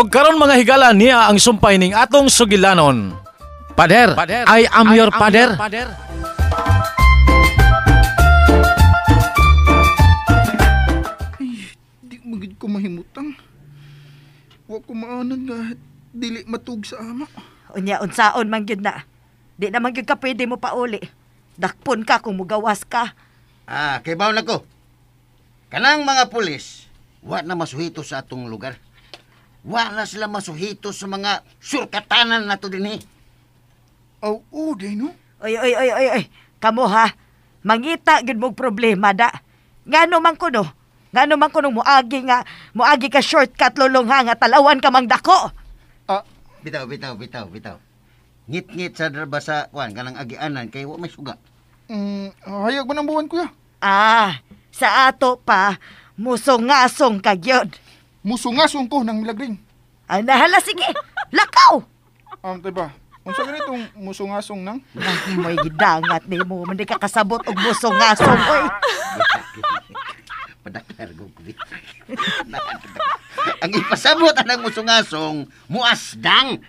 Og karon mga higala niya ang sumpay ning atong sugilanon. Pader, I am your pader. Ay, di magid ko mahimutang. Wa ko maanan nga dili matug sa ama. Unya unsaon man gyud na. Di naman gyud ka pwede mo pauli. Dakpon ka kung mugawas ka. Ah, kay baw na ko. Kanang mga pulis, wa na masuhito sa atong lugar. Wa na sila masuhito sa mga surkatanan nato dinhi. Aw, oh, day no? Oy, oy, oy, oy, oy. Kamo ha, mangita gyud mong problema da. Ngano man kuno? Ngano man kuno muagi nga, muagi ka shortcut lulong ha, nga talawan ka mang dako. Ah, Bitaw, bitaw, bitaw, bitaw. Ngit-ngit sa draba sa kuan kanang agianan kay wa may suga. Hayag ba ng buwan, kuya? Ah, sa ato pa, musungasong ka gyud. Musungasong ko ng milagring. Ay, nahala, sige. Lakaw! Diba? Unsa ganitong musungasong nang? May gidangat ni mo. Hindi ka kasabot og musungasong, oy. Padaklar ko. Ang ipasabot anang musungasong, muasdang.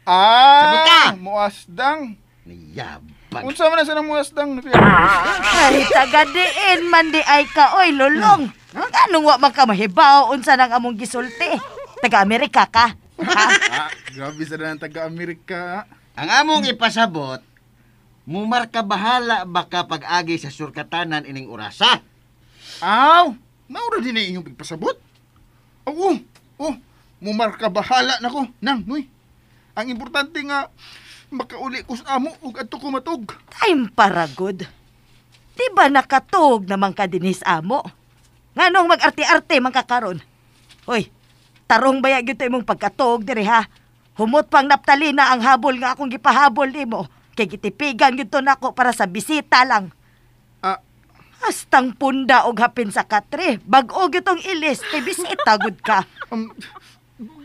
Ah, Sabot ka! Muasdang. Niyabag. Unsa man na sa nang muasdang? Ay, tagadiin man di ay ka, oy, lulong. Anong wa man ka mahibaw unsa nang among gisulti? Taga-Amerika ka? Ha? Ah, grabe sa nang taga-Amerika. Ang among ipasabot, mumarka bahala baka pag-agi sa surkatanan ining orasa. Aw, naura din na inyong pagpasabot. Oo, oh, mumarka bahala nako nang, nuy. Ang importante nga makauli ko sa amo ug adto ko matug. Time para good. Di ba nakatug naman ka dinis amo? Nganong mag-arte-arte man ka karon? Hoy, tarong baya gyud to imong pagkatuog diri ha. Humot pang naptalina ang habol nga akong gipahabol nimo. Kay gitipigan gyud to nako para sa bisita lang. Ah, Hastang punda og hapin sa katre. Bag-o gyud tong ilis kay bisita gud ka.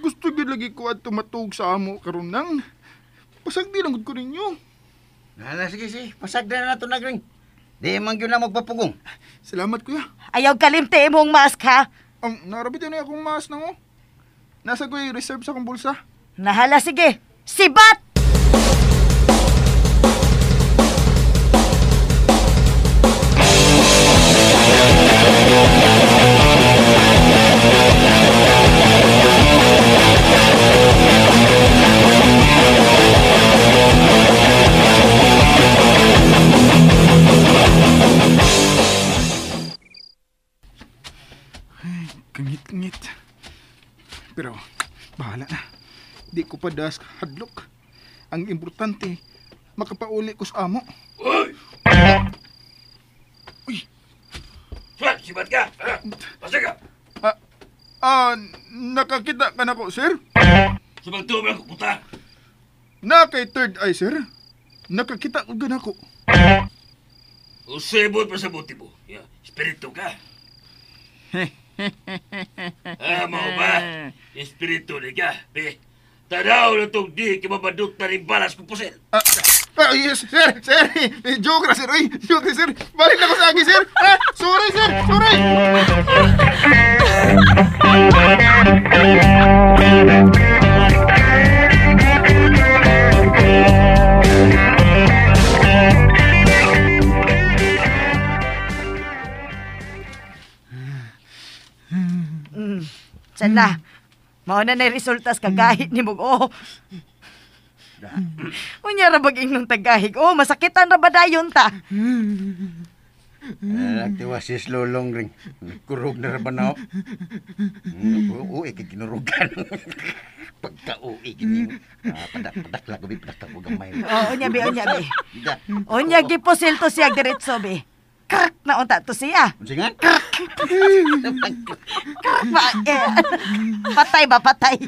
Gusto gyud lagi ko adto matug sa amo karon nang. Pasag di lang gud ko ninyo. Hala, sige, sige. Pasag na nato nagring. Di man gyud na magpapugong. Salamat kuya. Ayaw kalimti imong mask ha. Narabi din na akong mask nang oh. Nasa ko'y reserve sa akong bulsa. Nahala sige. Sibat! Kangit-ngit. Pero, bahala na. Di ko pa das hadlok. Ang importante, makapauli ko sa amo. Uy! Uy! Sibat! Sibat ka! Basta ka! Nakakita ka na ko, sir? Sabang tuwa ko, puta! Na kay third eye, sir. Nakakita ko na ko. Usibot pa sa buti mo. Yeah. Espiritu ka. Ah, mao ba? Espiritu ni ka. Be, tanaw na itong di kimabadot na rin balas kong pusil. Yes, sir, sir. Joke ra, sir. Uy, joke ra, sir. Balik na ko sa akin, sir. Ah, sorry, sir. Sorry. Diyan na. Mao na na resultas kagahit ni mo. Oh. Unya ra bag ingnong tagahig. Oh, masakitan ra ba dayon ta? Nagtiwasis lolong ring. Kurog na ra ba na? Uy, kay kinurugan. Pagka-uwi, kini. Padak, padak lang, gabi, padak ko gamay. Oh, unya bi, unya bi. Ida. Unya gipusil to siya diretso bi. Krak na unta to siya. Unsa nga? Krak ba? Eh, patay ba, patay?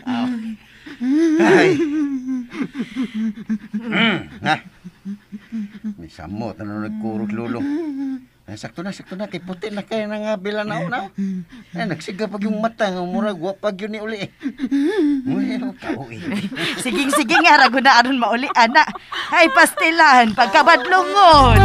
Ay. Ha? May samot, ano nagkurog lulong. Ay, sakto na, sakto na. Kay puti na kayo na nga bila na una. Ay, nagsiga pag yung mata. Nga murag, wapag yun ni uli eh. Uy, kauwi. Siging, sige nga, rago na aron mauli, ana. Ay, pastilan, pagkabadlungon.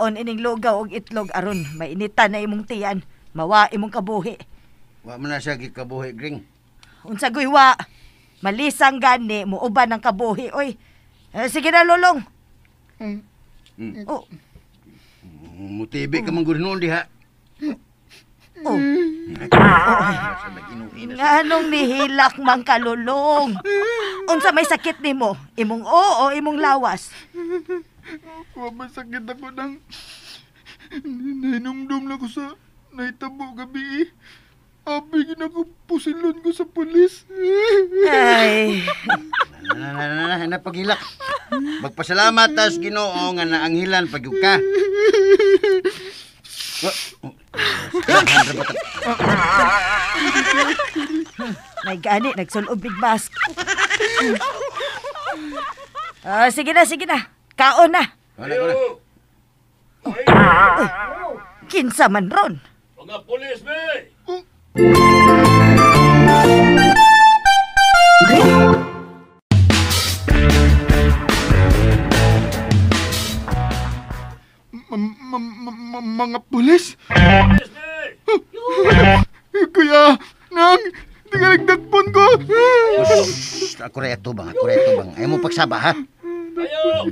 Kaon ining lugaw og itlog aron mainitan na imong tiyan, mawa imong kabuhi. Wa man na siya gikabuhi, Gring. Unsa goy wa? Malisang gani muuban ang kabuhi oy. Sige na Lulong. Oh. Mutibi ka man gud noon diha. Oh. Nganong nihilak man ka, Lulong? Unsa may sakit nimo? Imong o imong lawas? Wa man sakit ako nang nahinumdum na ko sa nahitabo gabi. Abi gina ko pusilon ko sa pulis. Ay. Na paghilak. Magpasalamat tas Ginoo nga naanghilan pagyud ka. May gani nagsulob big mask. Sige na, sige na. Kaon na. Wala. Uy, kinsa man ron? Mga pulis, be! Mga pulis? Kuya, nang, di ka nagdakpon ko. Ako rin ito bang, Ayaw mo pagsaba, ha? Ayaw!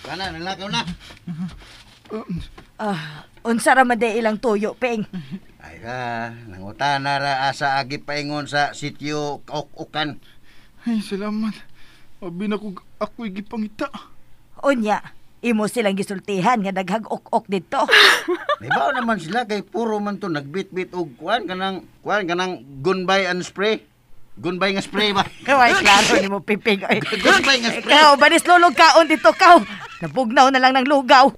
Kana, nalakaw na. Unsa ra man day ilang tuyo, Peng? Ay ra, nangutan na ra asa agi paingon sa sitio Kaok-okan. Ay, salamat. Abi na kog ako'y gipangita. Unya, imo silang gisultihan nga daghag ok-ok didto. Nahibaw naman sila kay puro man to nagbitbit og kuan kanang gunbay and spray. Gunbay nga spray ba? Kaway, klaro ni mo, Piping. Gunbay nga spray. Ikaw, banis lulog kaon dito, kaw. Nabugnaw na lang ng lugaw.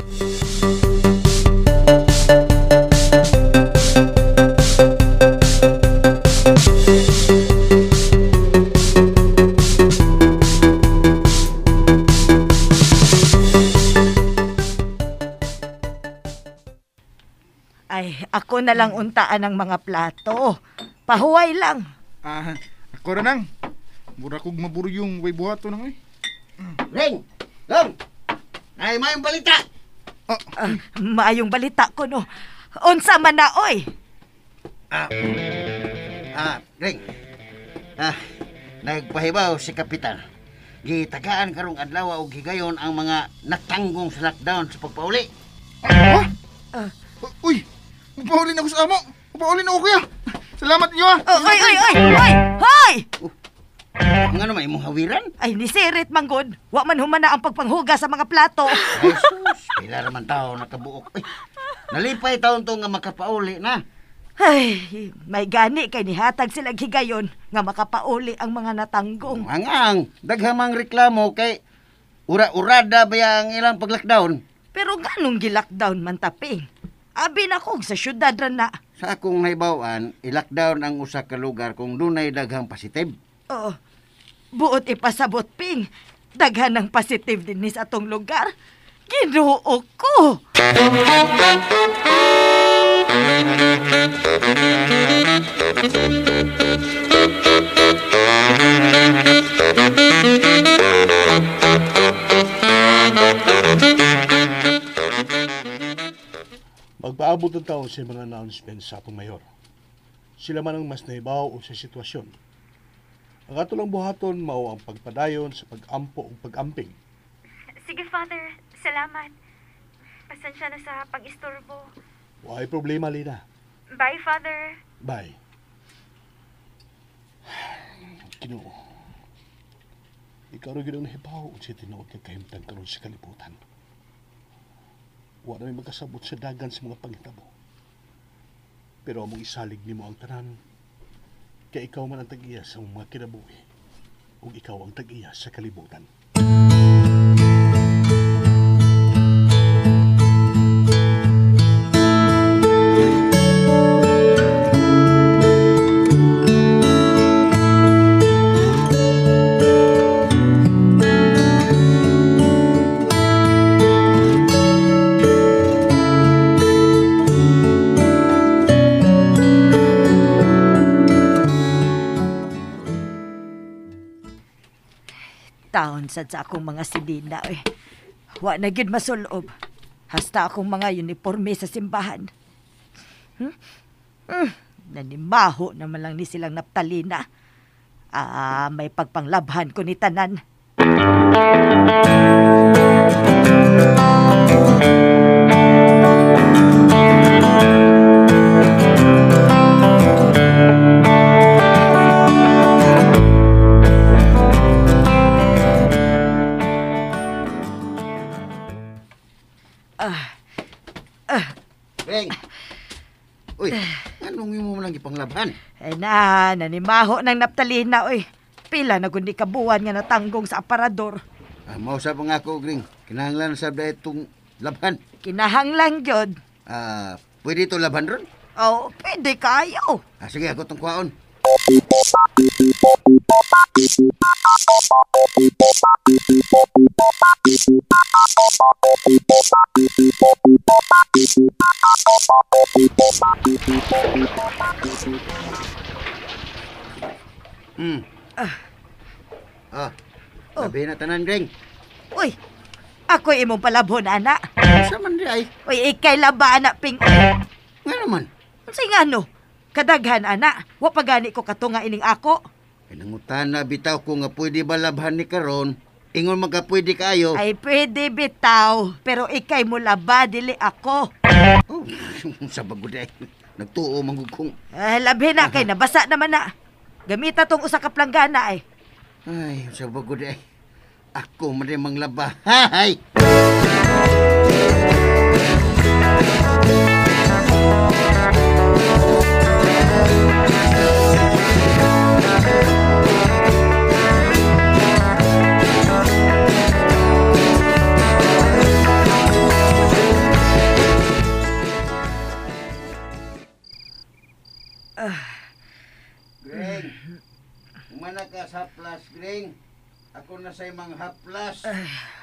Ay, ako na lang untaan ang mga plato. Pahuway lang. Ako ra nang. Mura kog maburyong way buhato nang oy. Ring! Long! Ay, maayong balita! Maayong balita ko no. Unsa man na oy? Ring. Nagpahibaw si Kapitan. Gitagaan karong adlaw og higayon ang mga natanggong sa lockdown sa pagpauli. Uy! Pauli na ko sa amo. Pauli na ko kuya. Salamat niyo ah. Oy, oy, oy, oy! Hoy! Ang ano may imong hawiran? Ay, nisirit manggod. Wa man humana ang pagpanghugas sa mga plato. Ay, sus, pila raman tao nakabuok. Ay, nalipay taon to nga makapauli na. Ay, may gani kay nihatag silang higayon nga makapauli ang mga natanggong. Ang daghamang reklamo kay ura-urada ba ang ilang pag-lockdown? Pero ganong gi-lockdown man taping? Abi na kog sa syudad ra na. Sa akong nahibaw-an, i-lockdown ang usa ka lugar kung dunay daghang positive. Oo. Buot ipasabot, Ping. Daghan ng positive dinhi sa atong lugar. Ginoo ko. Magpaabot ng taon sa mga announcement sa atong mayor. Sila man ang mas nahibaw o sa sitwasyon. Ang ato lang buhaton mao ang pagpadayon sa pag-ampo o pag-amping. Sige, Father. Salamat. Pasensya na sa pag-isturbo. Walay problema, Lina. Bye, Father. Bye. Ginoo, ikaw rin ang nahibaw o sa tinuod nga kahimtang karon sa kalibutan. Wa na may magkasabot sa dagan sa mga panghitabo. Pero among isalig nimo ang tanan, kay ikaw man ang tag-iya sa mga kinabuhi, ug ikaw ang tag-iya sa kalibutan. Taon sad sa akong mga silina, eh. Wa na gyud masulob. Hasta akong mga uniforme sa simbahan. Nanimaho naman lang ni silang naptalina. Ah, may pagpanglabhan ko ni tanan. Ring! Uy, anong imo mo lang ipanglabhan? Eh na, nanimaho ng naptalina, oy. Pila na gundi kabuan nga natanggong sa aparador. Ah, mausap nga ako, Gring. Kinahanglan sa itong labhan. Kinahanglan gyud. Ah, pwede ito labhan ron? Oh, pwede kayo. Ah, sige, ako itong kwaon. Hmm. Ah, labi na tanan, Gring. Uy, ako imong palabhon, ana. Sa man di ay? Uy, ikay laba, ana, ping. Uy, Nga naman. unsay nga no? Kadaghan, ana. Wa pa gani ko katunga ining ako. Ay, nangutan na bitaw ko nga pwede ba labhan ni karon. Ingon magka pwede kaayo. Ay, pwede bitaw. Pero ikay mo laba, dili ako. Oh, sa bagod ay. Nagtuo manggugkong. Eh, labhi na kay nabasa naman na. Gamita tong usa ka planggana ay. Ay, sa bagod ay. Ako man rin manglaba. Hay! Greng, umana ka sa haplas, Greng. Ako na sa imang haplas.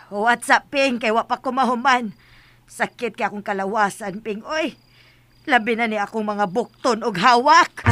What's up, Ping? Kay wa pa ko mahuman. Sakit kay akong kalawasan, Ping. Oy, labi na ni akong mga bukton og hawak.